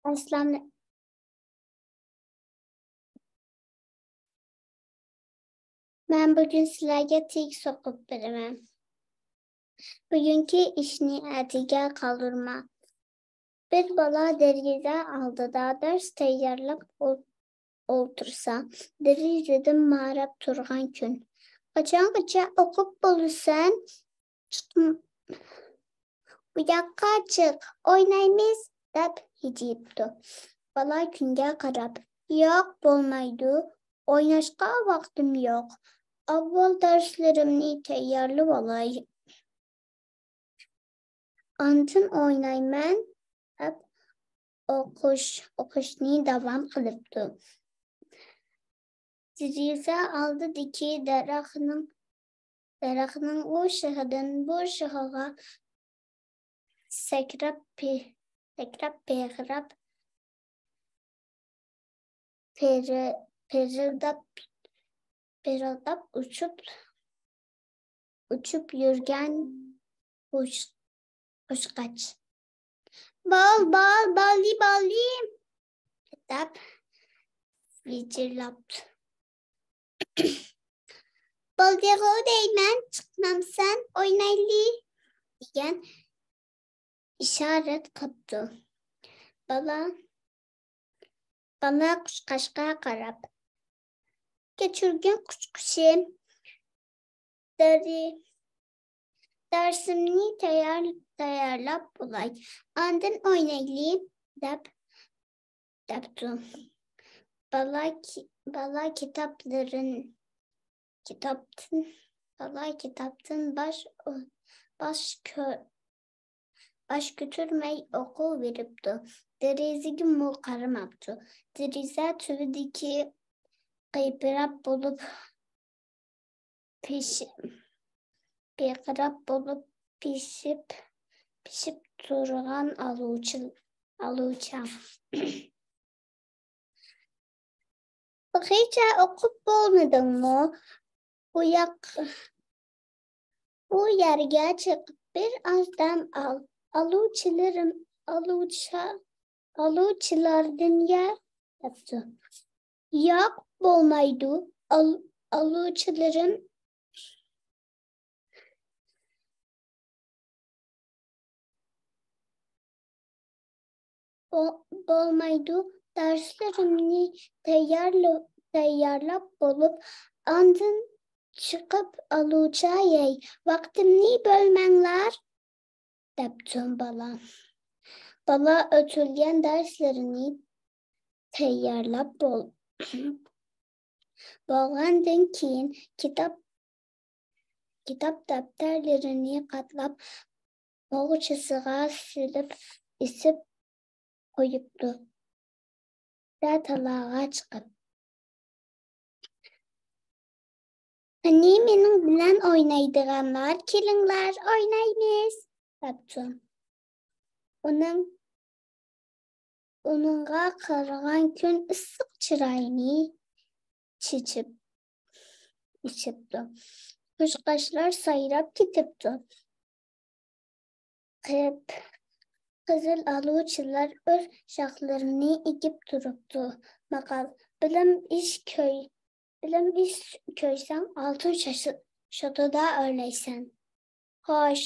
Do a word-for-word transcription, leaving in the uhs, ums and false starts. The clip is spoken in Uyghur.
ئەسلام. مەن بۈگۈن سىلەرگە تېگىست ئوقۇپ بېرىمەن. بۈگۈنكى ئىشنى ئەتىگە قالدۇرما. بىر بالا دېرىزە ئالدىدا دەرس تەييارلاپ ئول-، ئولتۇرسا، دېرىزىدىن ماراپ تۇرغان كۈن. «قاچانغىچە ئوقۇپ بولىسەن؟ چىقم-، بۇ ياققا چىق، ئوينايمىز!» دەپ ھىجىيىپتۇ. بالا كۈنگە قاراپ: «ياق، بولمايدۇ، ئويناشقا ۋاقتىم يوق. ئاۋۋال دەرسلىرىمنى تەييارلىۋالاي. ئاندىن ئوينايمەن» دەپ ئوقۇش، ئوقۇشنى داۋام قىلىپتۇ. دېرىزە ئالدىدىكى دەرەخنىڭ، دەرەخنىڭ ئۇ شېخىدىن بۇ شېخىغا سەكرەپ، پى-، سەكرەپ، پىرقىراپ، پىرىلداپ، پىرىلداپ ئۇچۇپ، ئۇچۇپ يۈرگەن قۇش-، قۇشقاچ: «بال، بال، بالى، بالى!» دەپ ۋىچىرلاپتۇ. «بولدىغۇ دەيمەن، چىقمامسەن، ئوينايلى!» دېگەن ئىشارەت قىپتۇ. بالا، بالا قۇشقاچقا قاراپ: «كەچۈرگىن قۇشقىچىم، دەرى-، دەرسىمنى تەييار-، تەييارلاپ بولاي، ئاندىن ئوينايلى» دەپ، دەپتۇ. بالا كى-، بالا كىتابلىرىن-، كىتابتىن، بالا كىتابتىن باش، باش كۆ-، باش كۆتۈرمەي ئوقۇۋېرىپتۇ. دېرىزىگىمۇ قارىماپتۇ. دېرىزە تۈۋىدىكى قىيپىراپ بولۇپ پىش-، پىرقىراپ بولۇپ پىشىپ، پىشىپ تۇرغان ئالۇچا، ئالۇچا. «تېخىچە ئوقۇپ بولمىدىڭمۇ؟ بۇ ياق، بۇ يەرگە چىقىپ بىر ئاز دەم ئال. ئالۇچىلىرىم، ئالۇچا، ئالۇچىلاردىن يە» دەپتۇ. «ياق، بولمايدۇ. ئال-، ئالۇچىلىرىم بو-، بولمايدۇ. دەرسلىرىمنى تەييارلا-، تەييارلاپ بولۇپ، ئاندىن چىقىپ ئالۇچا يەي. ۋاقتىمنى بۆلمەڭلار» دەپتۇ بالا. بالا ئۆتۈلگەن دەرسلىرىنى تەييارلاپ بول-، بولغاندىن كېيىن، كىتاب، كىتاب دەپتەرلىرىنى قاتلاپ، بوغچىسىغا سېلىپ، ئېسىپ قويۇپتۇ. دە تالاغا چىقىپ: «قېنى، مېنىڭ بىلەن ئوينايدىغانلار، كېلىڭلار، ئوينايمىز!» دەپتۇ. ئۇنىڭ، ئۇنىڭغا قارىغان كۈن ئىسسىق چىرايىنى چېچىپ، ئېچىپتۇ. قۇشقاچلار سايراپ كېتىپتۇ. قىپقىزىل ئالۇچىلار ئۆز شاخلىرىنى ئېگىپ تۇرۇپتۇ. ماقال: بىلىم ئىش كۆي-، بىلىم ئىش كۆيسەڭ، ئالتۇن شاش-، شوتىدا ئۆرلەيسەن. خوش.